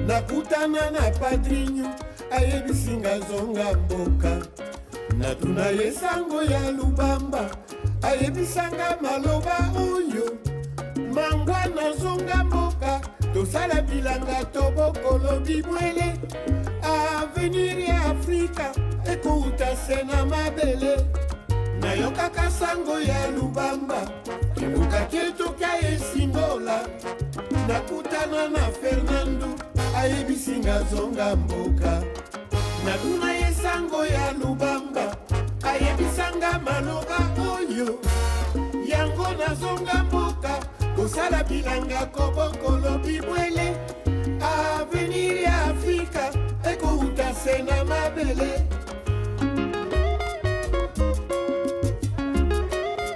Nakutana na padrinho, ayebisi nga zonga mboka. Natuna ye sango ya Lubamba, ayebisa nga maloba oyo: mangwana, zonga mboka, tosala bilanga, tobokolo bibwele. Avenir ya Afrika ekouta se na mabele. Nayokaka sango ya Lubamba, Mbuka keto kia Esingola, nakutana na Fernando, ayebisi nga zonga mboka. Natuna ye sango ya Lubamba, ayebisa nga maloba oyo. Yango nazonga mboka, kosala bilanga, kobokolo bibwele. Avenir ya Afrika ekouta se na mabele.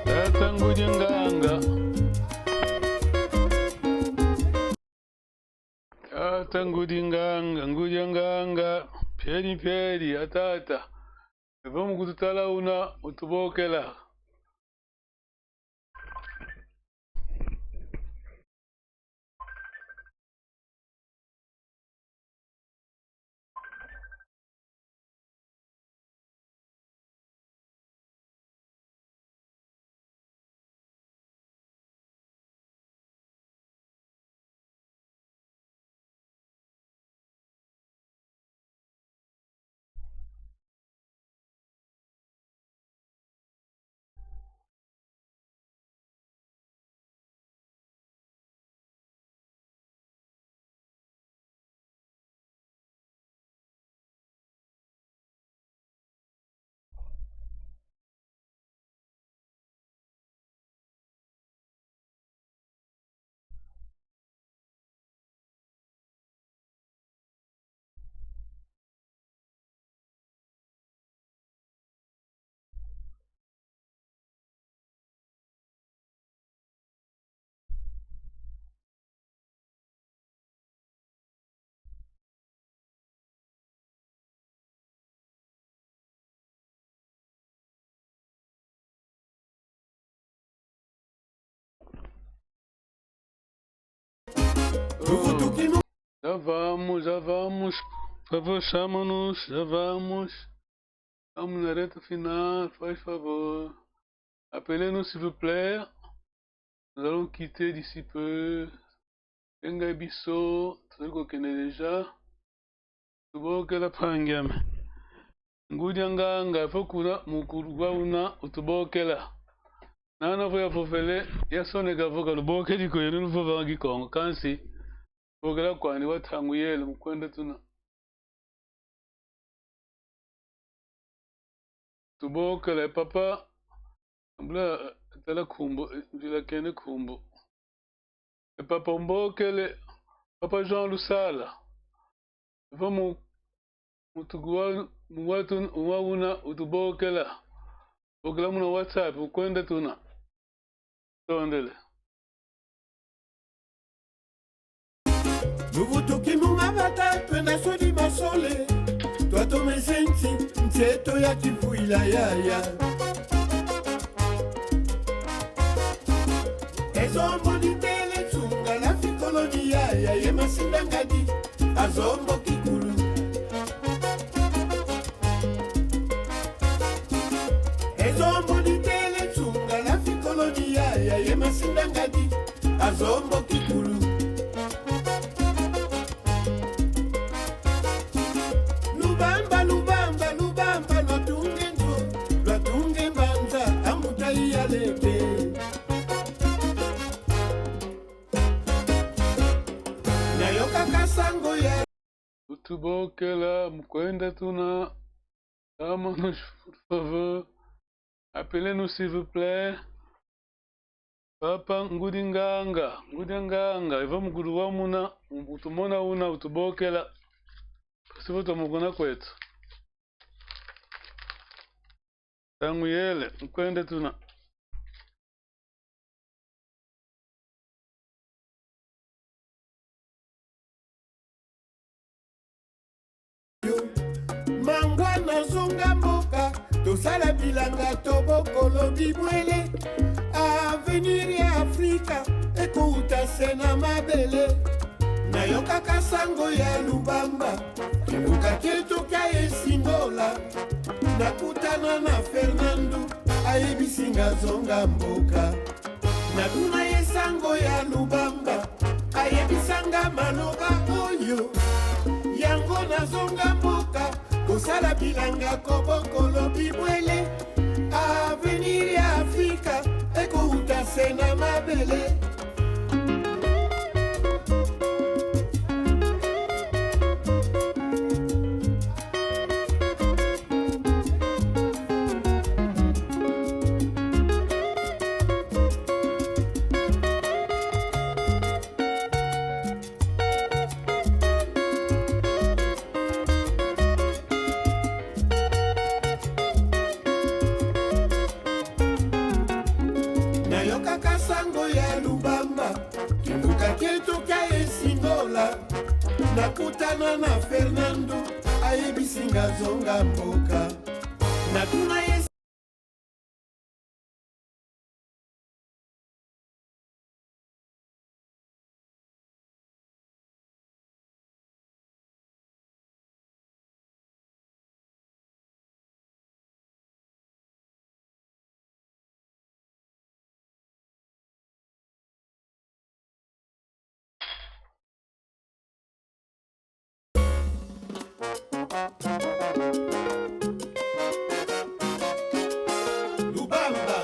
Tata Ngudi Nganga. Tata Ngudi Nganga, Ngudi Nganga, mpieri mpieri, a tata. Evo mu kututala una, utubokela. Já vamos, já vamos. Por favor, chama-nos, já vamos. Estamos na reta final, faz favor. Appelez-nous, s'il vous plaît. Nous allons quitter d'ici peu. Benga biso, tozali kokende déjà. Tubokela mpangi ame. Ngudi a nganga, faut kuna mukulu wa una utubokela. Nana vo yavovele, yasoneka vo ka lubokedi ko, yeno luvovanga Kikongo. Kansi, bokela kwandi wa ntangu yele, mu kwenda tuna. Tubokele papa, mbula tala nkumbu, eh, mvila kene nkumbu. E papa umbokele, papa Jean Lusala. Vo mu, mutuku wa, mu watu, wa una utubokela. Bokela muna WhatsApp, ukwenda tuna. Tondele. Luvutuki mu mabata, twenda sudi masole. Twatomese nsi, nsi eto ya Kimpuila yaya. Ezombo ditele tsunga na fikolo di yaya ye masinda ngadi. Azombo kikulu. Ezombo ditele tsunga na fikolo di yaya ye masinda ngadi. Azombo kikulu. Lubamba, Lubamba, Lubamba, lwatunge nzo, lwatunge mbanza, ambuta iyalete. Nayokaka sango ya. Utubokela, mu kwenda tuna. Chama-nos, por favor. Appelez-nous, s'il vous plaît. Papa Ngudi Nganga, Ngudi Nganga, evo mukulu wa muna, utumona una, utubokela. Kasi vo tumokona kweto. Ntangu yele, mu kwenda tuna. Mangwana zonga mboka, tosala bilanga, tobokolo bibwele. Avenir ya Afrika ekouta se na mabele. Nayokaka sango ya Lubamba, kimbuka keto kia Esingola. Nakutana na Fernando, ayebisi nga zonga mboka. Natuna ye sango ya Lubamba, ayebisa nga maloba oyo. Yango nazonga mboka, kosala bilanga, kobokolo bibwele. Avenir ya Afrika ekouta na mabele. Nayokaka sango ya Lubamba, kimbuka kieto kia Esingola. Nakutana na Fernando, ayebisi nga zonga mboka. Natuna ye Lubamba.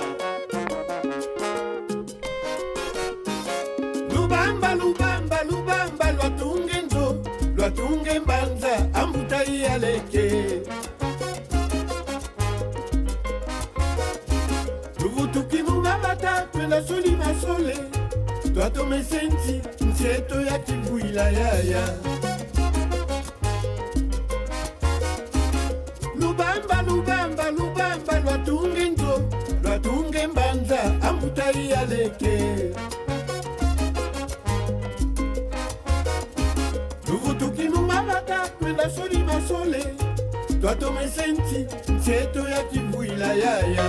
Lubamba, Lubamba, Lubamba, lwatunga e nzo, lwatunga e mbanza, ambuta i aleke. Luvutuki mu mavata, twenda soli masole, twatomese nsi, nsi eto ya Kivuila yaya. Lubamba, Lubamba, Lubamba, lwatunga e nzo, lwatunga e mbanza, ambuta i aleke. Luvutuki mu mavata, twenda soli masole, twatomese nsi, nsi eto ya Kivuila yaya.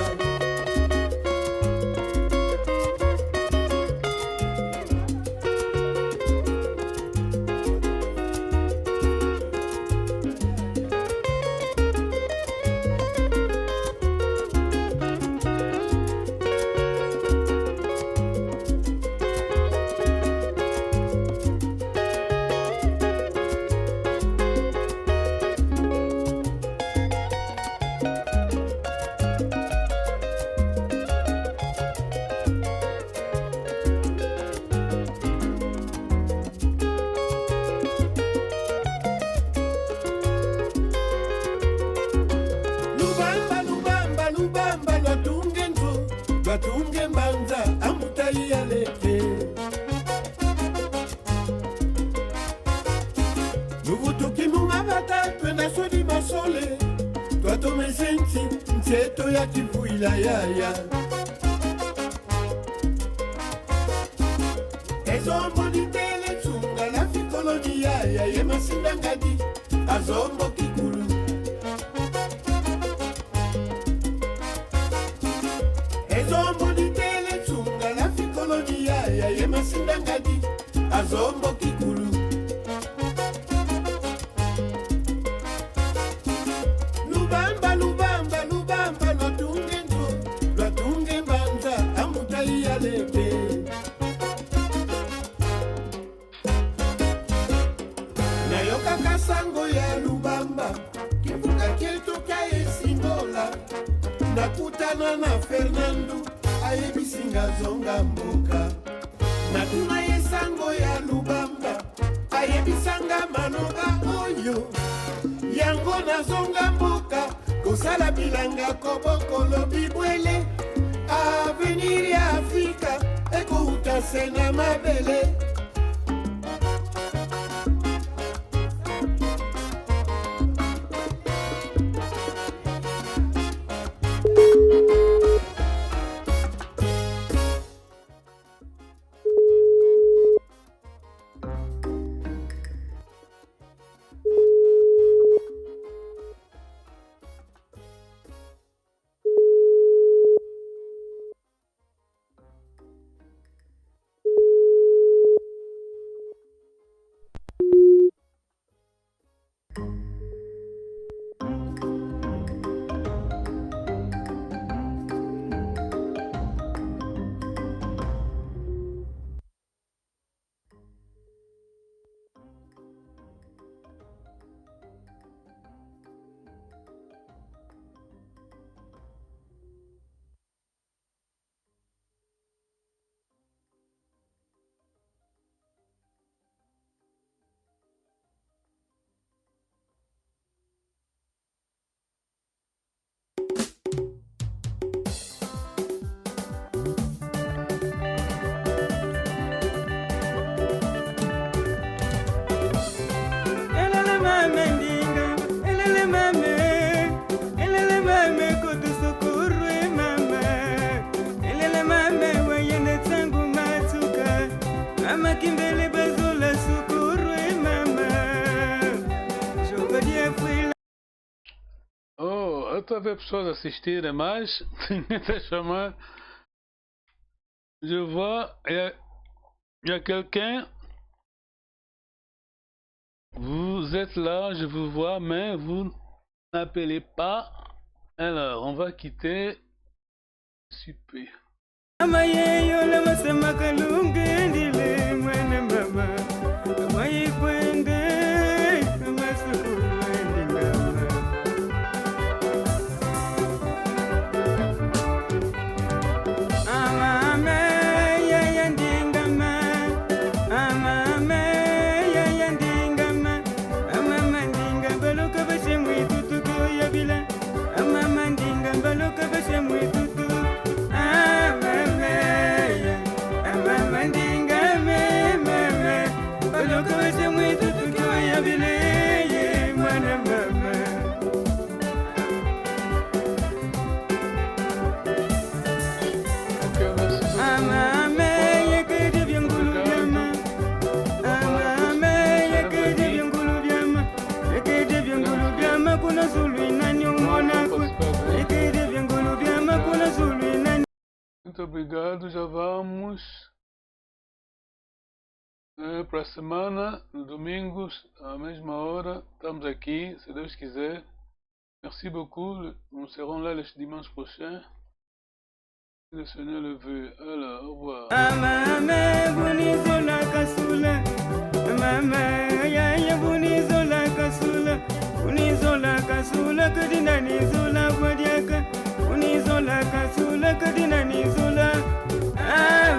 Lubamba, Lubamba, Lubamba, lwatunga e nzo, lwatunga e mbanza, ambuta i aleke. Luvutuki mu mavata, twenda soli masole, twatomese nsi, nsi eto ya Kivuila yaya. E Zombo ditele nsunga na Fikoloni yaya ye Masinda Ngadi, a Zombo Kikulu. E Zombo ditele nsunga na Fikoloni yaya ye Masinda Ngadi, a Zombo Kikulu. Lubamba, Lubamba, Lubamba, lwatunga e nzo, lwatunga e mbanza, ambuta i aleke. Nayokaka sango ya Lubamba, kimbuka kieto kia Esingola. Nakutana na Fernando, ayebisi nga zonga mboka. Natuna ye sango ya Lubamba, ayebisa nga maloba oyo. Yango nazonga mboka, kosala bilanga, kobokolo bibwele. Avenir ya Afrika ekouta se na mabele. Mame, elele mame, koto sukuru e mama. Elele mame, wayenda nsangu matsuka. Mama Kimbele bazola sukuru e mama. Jogo de afuila. Oh, eu tava pessoas a assistirem, mas deixa-me. Je vois, il y a, il y a quelqu'un. Vous êtes là, je vous vois, mais vous n'appelez pas. Alors, on va quitter. Super. Mama yeyo la masema kalunga ndile mwana mama. Mama ikwende, mama sukulu ndingama. Amame, yaya ndingama. Amame, yaya ndingama. Amama ndinga baloka bashe mwitutu kio yabila. Amama ndinga baloka bashe mwitutu. Amame, ya. Amama ndingame, mame. Baloka bashe mwitutu kio yabila, ye mwana mama. Amame, yekede bia ngulu biama. Amame, yekede bia ngulu biama. Yekede bia ngulu biama, kuna zulu inani umona kwe. Yekede bia ngulu biama, kuna zulu inani. Muito obrigado, já vamos. Eh, para a semana, no domingo, à mesma hora, estamos aqui, se Deus quiser. Merci beaucoup. Nous serons là le dimanche prochain, si le Seigneur le veut. Alors, au revoir. Amame, bunizola kasula. Amame, yaya, bunizola kasula. Bunizola kasula, kadina nizola kwa diaka. Bunizola kasula, kadina nizola.